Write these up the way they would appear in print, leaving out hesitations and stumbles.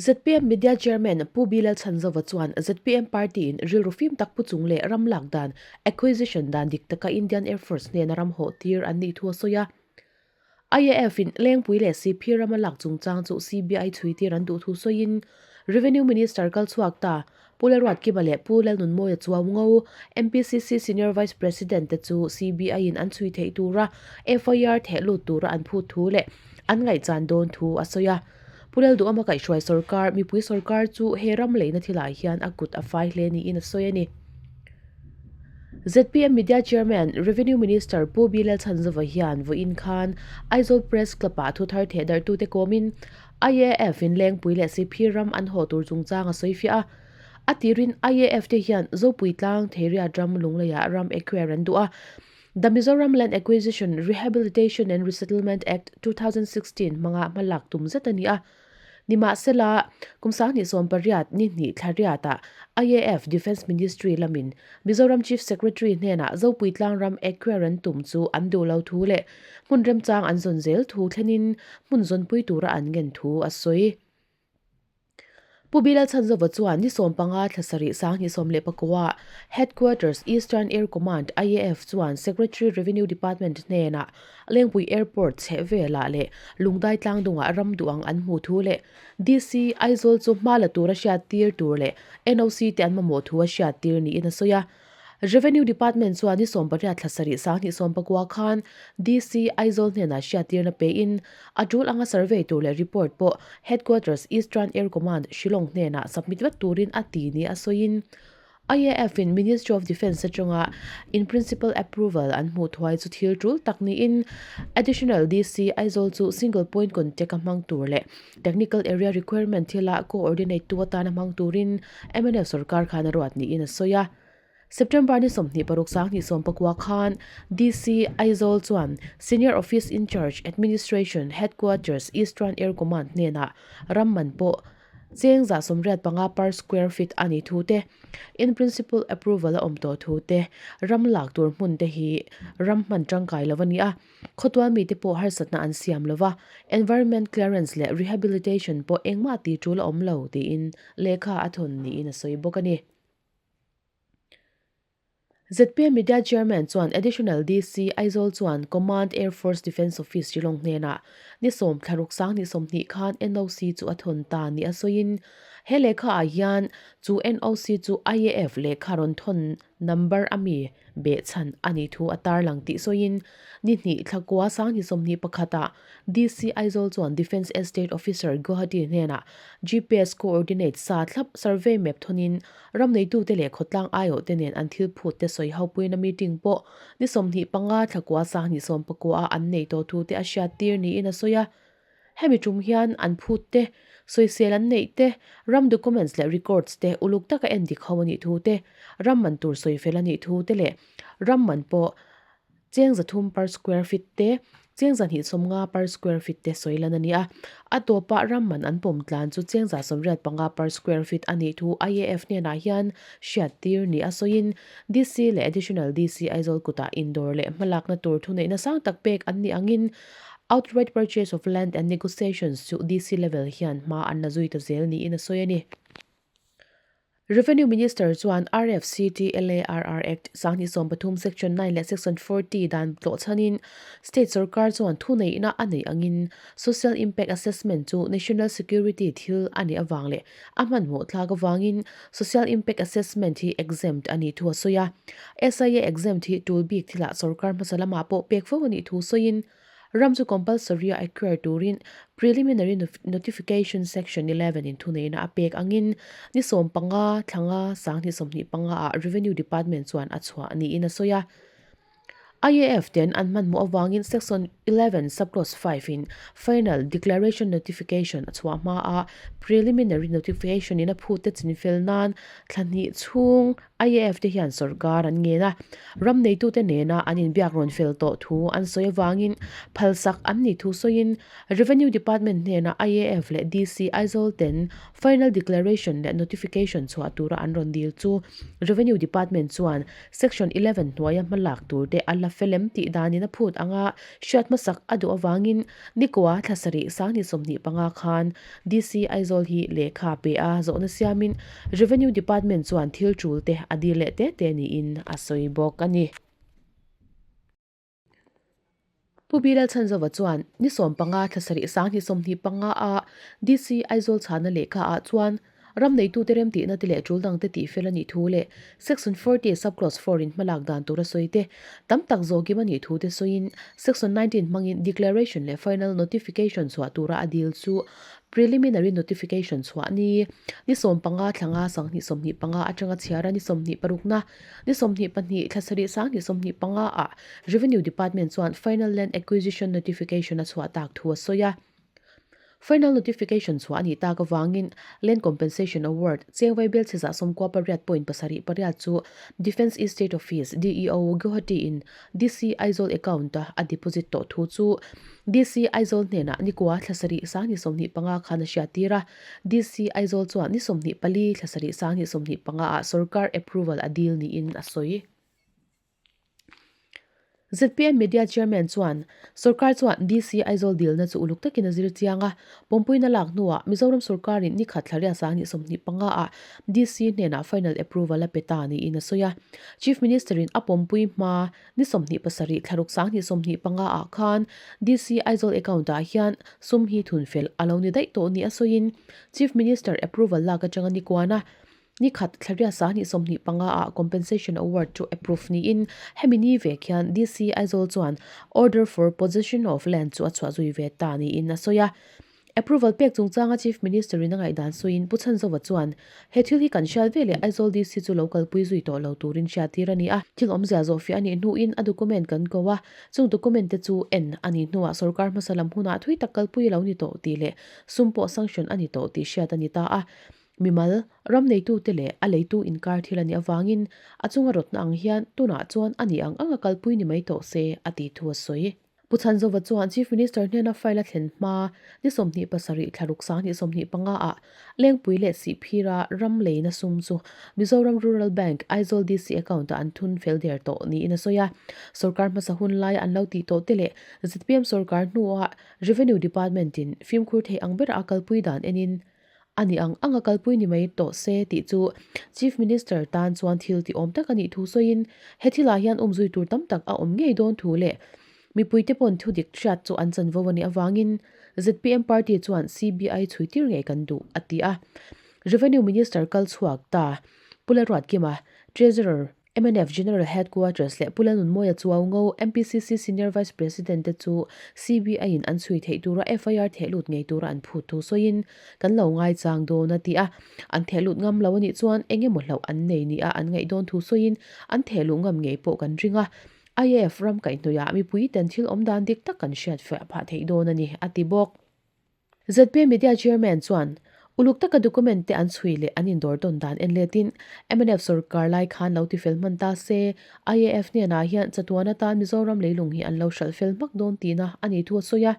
ZPM Media Chairman Pu B Lalchhanzova chuan ZPM party-in rilru fim tak pu chung leh ram lak dan, acquisition, dan dik taka Indian Air Force hnena ram hawh tir an nih thu a sawi a. IAF-in Lengpui leh Siphi rama lak chungchang chu CBI chhui tir an duh thu sawiin Revenue Minister kal chhuak ta Pu Lalruatkima leh Pu Lalnunmawia Chuaungo, MPCC Senior Vice President te chu CBI-in an chhui theih tura FIR theh lut tura an phut thu leh an ngaihchan dawn thu a sawi a. Pu Lalduhama kaihhruai sorkar, mipui sorkar chu he ram leina thilah hian a kut a fai hle niin a sawi a ni. ZPM Media Chairman, Revenue Minister Pu B Lalchhanzova hian vawiin khan Aizawl Press Club-ah thu thar theh darhtute kawmin IAF in Lengpui leh Sihphir ram an haw tur chungchang a sawi fiah a. A tirin IAF te hian Zopui tlang Theiriat ram Lungleiah ram acquire an duh a. The Mizoram Land Acquisition, Rehabilitation and Resettlement Act, 2016 hmanga hmalak tum zet a ni a. Nimahsela, kum 2018 ni hnih thla riatah IAF Defence Ministry lamin Mizoram Chief Secretary hnenah Zopui tlangram acquire an tum chu an duh lo thu leh hmun remchang an zawn zel thu thlenin hmun zawnpui tura an ngen thu a sawi. Pu Bilal Chhanzova chuan ni 15 thla sarih 2019 Headquarters Eastern Air Command, IAF, chuan Secretary Revenue Department hnenah Lengpui Airport chheh velah leh Lungdai tlangdungah ram duh ang an hmuh thu leh DC Aizawl chu hma la tura hriattir tur leh NOC te an mamawh thu a hriattir niin a sawi a. Revenue Department chuan ni 18 thla sarih 2019 khan DC Aizawl hnenah hriattirna pein a tul anga survey tur leh report pawh Headquarters Eastern Air Command Shillong hnenah submit vat turin a ti ni a sawiin IAF in Ministry of Defence atanga in principle approval an hmuh thuai chu thil tul tak niin Additional DC Aizawl chu single point contact a hmang tur leh technical area requirement thila coordinate tu atana hmang turin mnf sorkar khan a ruat niin a sawi a. September ni 26 2019 khan DC Aizawl chuan Senior Office in Charge Administration Headquarters Eastern Air Command hnenah ram man pawh Cheng 85 per square feet a nih thu te, in principle approval a awm tawh thu te, ram lak tur hmun te hi ram hman tangkai lo a ni a, khawtual mite pawh harsatna an siam lo va, environment clearance leh rehabilitation pawh engmah tih tul a awm lo tiin lehkha a thawn niin a sawi bawk a ni. ZPM Media Chairman chuan Additional DC Aizawl chuan Command Air Force Defence Office Shillong hnenah ni sawm thla ruk 2020 khan NOC chu a thawn ta ni a sawiin he lehkha ah hian chu NOC chu IAF lehkha rawn thawn number a mi behchhan a nih thu a tarlang tih sawiin ni hnih thla kua 2021 ah DC Aizawl chuan Defence Estate Officer Guwahati hnenah GPS coordinate sa thlap survey map thawnin Ram neitute leh khawtlang aiawhte nen an thil phut te sawi ho puina meeting pawh ni 25 thla kua 2019 ah an nei tawh thu te a hriat tir niin a sawi a. Hemi tum hian an phut te, sawisel an neih te, ram documents leh records te uluk taka en dik ho a nih thu te, ram man tur sawi fel a nih thu te leh ram man pawh Cheng 300 per square feet te, cheng 250 per square feet te sawi lan a ni a. A tawpah ram man an pawm tlan chu cheng 185 per square feet a nih thu IAF hnenah hian hriattir ni a sawiin DC leh Additional DC Aizawl kutah indawr leh hmalakna tur thuneihna sang tak pek an nih angin outright purchase of land and negotiations chu DC level hian hma an la zui ta zel niin a sawi a ni. Revenue Minister chuan RFCTLARR Act 2013 Section 9 leh Section 40 dan tlawh chhanin State sorkar chuan thuneihna a neih angin Social Impact Assessment chu National Security thil a nih avang leh a hmanhmawh thlak avangin Social Impact Assessment hi exempt a nih thu a sawi a. SIA exempt hi tul bik thilah sorkar hmasa lamah pawh pek fo a nih thu sawiin Ram chu compulsory a acquire turin Preliminary Notification Section 11 in thuneihna a pek angin ni 15 thlanga 2025 ah Revenue Department chuan a chhuah niin a sawi a. IAF ten an hmanhmawh avangin Section 11 Sub-Clause 5 in Final Declaration Notification a chhuah hma a Preliminary Notification in a phut te chinfel nan thla hnih chhung. IAF te hian sorkar an ngen a, ram neitute nena an inbiak rawn fel tawh thu an sawi avangin phalsak an nih thu sawiin Revenue Department hnena IAF leh DC Aizawl ten final declaration leh notification chhuah tura an rawn dil chu Revenue Department chuan Section 11 hnuaia hmalak tur te a la fel em tih danin a phut anga hriat hmasak a duh avangin Nikoa thla sarih 2025 khan DC Aizawl hi lehkha pe a zawhna siamin Revenue Department chuan thil tul te a dil leh te te niin a sawi bawk a ni. Pu Bilal Chhanzova chuan ni 15 thla sarih 2025 a DC Aizawl chhana lehkha ah chuan ram neitute remtihna te leh tul dangte tihfel a nih thu leh Section 40 Sub-Clause 4 in hmalak dan tur a sawi te tam tak zawhkim a nih thu te sawiin Section 19 hmangin Declaration leh Final Notification chhuah tura a dil chu Preliminary Notification chhuah ni ni 15 thla nga 2025 atanga chhiara ni 26 na Ni 22 thla sarih 2025 ah Revenue Department chuan Final Land Acquisition Notification a chhuah tak thu a sawi a. Final Notification chhuah a nih tak avangin Land Compensation Award cheng vaibel chhe zah 98.78 chu Defence Estate Office, DEO, Guwahati in DC Aizawl account a a deposit tawh thu chu DC Aizawl hnenah nikua thla sarih 2025 khan a hriattir a. DC Aizawl chuan ni 24 thla sarih 2025 ah sorkar approval a dil niin a sawi. ZPM Media Chairman chuan sorkar chuan DC Aizawl dilna chu uluk takin a zir chiang a, pawmpuina lak hnuah Mizoram sorkarin ni khat thla riat 2025 ah DC hnenah final approval a pe ta niin a sawi a. Chief Minister-in a pawmpui hma Ni 27 thla ruk 2025 ah khan DC Aizawl account ah hian sum hi thun fel a lo ni daih tawh ni a sawiin Chief Minister approval lak atanga ni kuana ni khat thla riat 2025 ah compensation award chu approve niin hemi ni vek hian DC Aizawl chuan order for possession of land chu a chhuah zui ve ta niin a sawi a. Approval pek chungchanga Chief Minister in a ngaihdan sawiin Pu Chhanzova chuan, He thil hi kan hriat ve leh Aizawl DC chu lo kalpui zui tawh lo turin hriattir a ni a. Thil awmzia zawhfiah a nih hnuin a document kan ko a, chung document te chu en a nih hnuah sorkar hmasa lam hunah thui tak kalpui a lo ni tawh tih leh sum pawh sanction a ni tawh tih hriat a ni ta a. Mimal, ram neitute leh a leitu inkar thil a nih avangin a chunga rawtna ang hian tunah chuan a nih ang anga kalpui ni mai tawh se a tih thu a sawi. Pu Chhanzova chuan Chief Minister hnena file a thlen hma ni 27 thla ruk 2025 ah Lengpui leh Sihphira ram leina sum chu Mizoram Rural Bank, Aizawl DC account ah an thun fel der tawh niin a sawi a. Sorkar hmasa hun laia an lo tih tawh te leh zpm sorkar hnua Revenue Department in fimkhur theih ang bera a kalpui dan enin a ni ang anga kalpui ni mai tawh se tih chu Chief Minister tan chuan thil ti awm tak a nih thu sawiin he thilah hian umzui tur tam tak a awm ngei dawn thu leh mipuite pawn thu dik hriat chu an chanvo a nih avangin zpm party chuan CBI chhui tir ngei kan duh a ti a. Revenue Minister kal chhuak ta Pu Lalruatkima, Treasurer, Mnf General Headquarters leh Pu Lalnunmawia Chuaungo, MPCC Senior Vice President te chu CBI-in an chhui theih tura FIR thehlut ngei tura an phut thu sawiin kan lo ngaichang dawn a ti a. An thehlut ngam lo a nih chuan eng emaw hlauh an nei nia an ngaih dawn thu sawiin an thehluh ngam ngei pawh kan ring a. IAF ram kaihhnawihah mipui ten thil awm dan dik tak kan hriat fiah phah theih dawn a ni, a ti bawk. ZPM Media Chairman chuan, Uluk taka document te an chhui leh an indawr tawn dan en letin mnf sorkar lai khan lo tifel hman ta se, IAF hnenah hian chatuan atan Mizoram leilung hi an lo hralh fel hmak dawn tihna a nih thu a sawi a.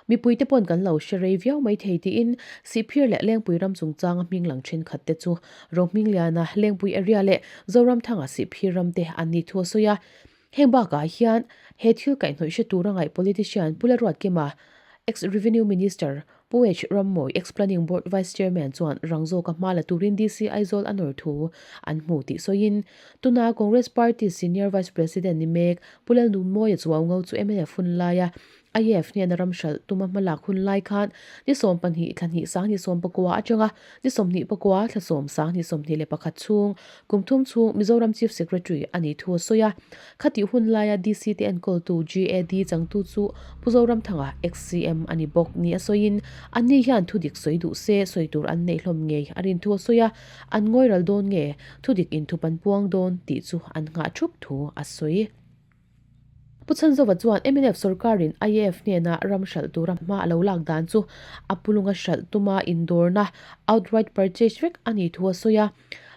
Mipuite pawn kan lo hre rei viau mai thei tiin Sihphir leh Lengpui ram chungchanga hming lang thenkhat te chu Rohmingliana, Lengpui area leh Zoramthanga Sihphir ram te an nih thu a sawi a. Heng bakah hian he thil kaihhnawih hre tura ngaih politician Pu Laruatkima, ex-Revenue Minister, Pu H. Rammawi, ex-Planning Board Vice Chairman chuan rang zawka hma la turin DC Aizawl a nawr thu an hmu tih sawiin, tuna Congress Party Senior Vice President ni mek Pu Lalnunmawia Chuaungo chu mnf hun laia IAF hnena ram hralh tuma hmalak hun lai khan ni 12 thla hnih 2019 atanga ni 24 thla 10 2021 chhung kum thum chhung Mizoram Chief Secretary a nih thu a sawi a. Khatih hun laia DC te enkawltu GAD changtu chu Pu Zoramthanga, ex-CM, a ni bawk ni a sawiin anni hian thudik sawi duh se sawi tur an neih hlawm ngei a rin thu a sawi a, an ngawi ral dawn nge thudik inthup an puang dawn tih chu an nghah thup thu a sawi. Pu Chhanzova chuan mnf sorkarin IAF hnena ram hralh tura hma a lo lak dan chu a pulunga hralh tuma indawrna, outright purchase, vek a nih thu a sawi a.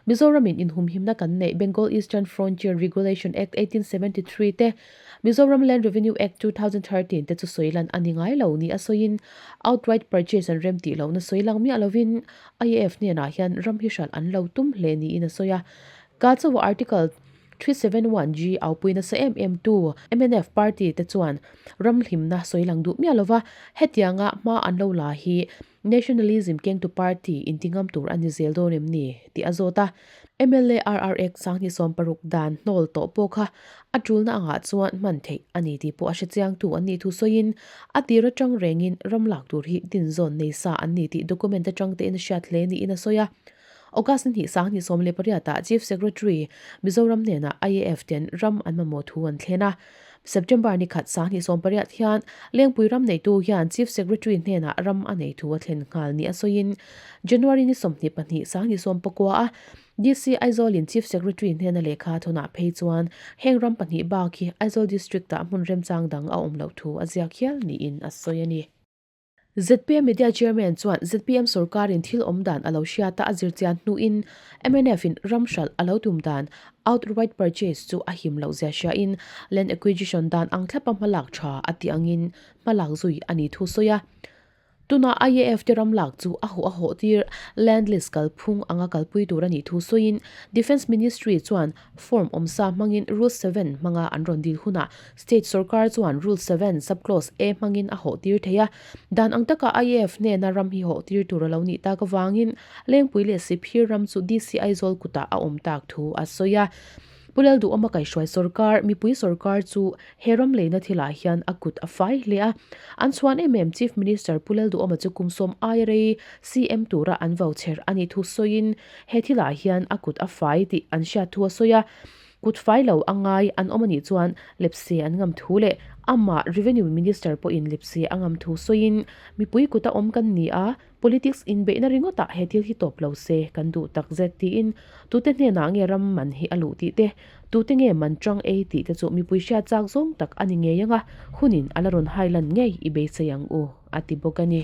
Mizoramin inhumhimna kan neih Bengal Eastern Frontier Regulation Act 1873 te, Mizoram Land Revenue Act 2013 te chu sawi lan a ni ngai lo ni a sawiin outright purchase an rem tih lohna sawi lang miah lovin IAF hnenah hian ram hi hralh an lo tum hle niin a sawi a. Ka chawa Article 371 G aupui nasa em em tu mnf party te chuan ram hlimna sawi lang duh miah lova hetianga hma an lo la hi Nationalism kengtu party intingam tur a ni zel dawn em ni? tih a zawt a. Mla RRX 2016 dan hnawl tawh pawh kha a tulna angah chuan hman theih a ni tih pawh a hrechiangtu an nih thu sawiin a tir atang rengin ram lak tur hi dinzawn nei sa an ni tih document atang tein a hriat hle niin a sawi a. August ni hnih 2018 ah Chief Secretary Mizoram hnenah IAF ten ram an mamawh thu an thlen a. September ni khat 2018 hian Lengpui ram neitu hian Chief Secretary hnenah ram a nei thu a thlen nghal ni a sawiin January ni 22 2019 a DC Aizawl in Chief Secretary hnena lehkha thawnah phei chuan heng ram pahnih bak hi Aizawl District ah hmun remchang dang a awm loh thu a ziak hial niin a sawi a ni. Zpm Media Chairman chuan zpm sorkarin thil awm dan a lo hriat a, a zirchian hnuin mnf in ram hralh a lo tum dan outright purchase chu a him loh zia hriain land acquisition dan ang thlapa hmalak tha a tih angin hmalak zui a ni thu sawi a. Tuna IAF te ram lak chu a hawh a hawh tir land list kalphung anga kalpui tur a nih thu sawiin Defence Ministry chuan Form awmsa hmangin Rule 7 hmanga an rawn dil hunah State sorkar chuan Rule 7 sub-clause A hmangin a hawhtir thei a. Dan ang taka IAF hnena ram hi hawhtir tur a lo nih tak avangin Lengpui leh Siphir ram chu DC Aizawl kutah a awm tak thu a sawi a. Pu Lalduhawma kaihhruai sorkar, mipui sorkar chu he ram leina thilah hian a kut a fai hle a. An chhuan em em Chief Minister Pu Lalduhawma chu kum sawm aia rei CM tura an vo chher a nih thu sawiin He thilah hian a kut a fai tih an hriat thu a sawi a, kut fai lo a ngai an awm a nih chuan lepse an ngam thu leh amah Revenue Minister pawhin lepse a ngam thu sawiin, Mipui kut a awm kan ni a, politics inbeihna ringawtah he thil hi tawp lo se kan duh tak zet tiin tute hnenah nge ram man hi a luh tih te, tute nge man tang ei tih te chu mipui hriat chak zawng tak a ni ngei ang a, hunin a la rawn hai lan ngei i beisei ang u, a ti bawk a ni.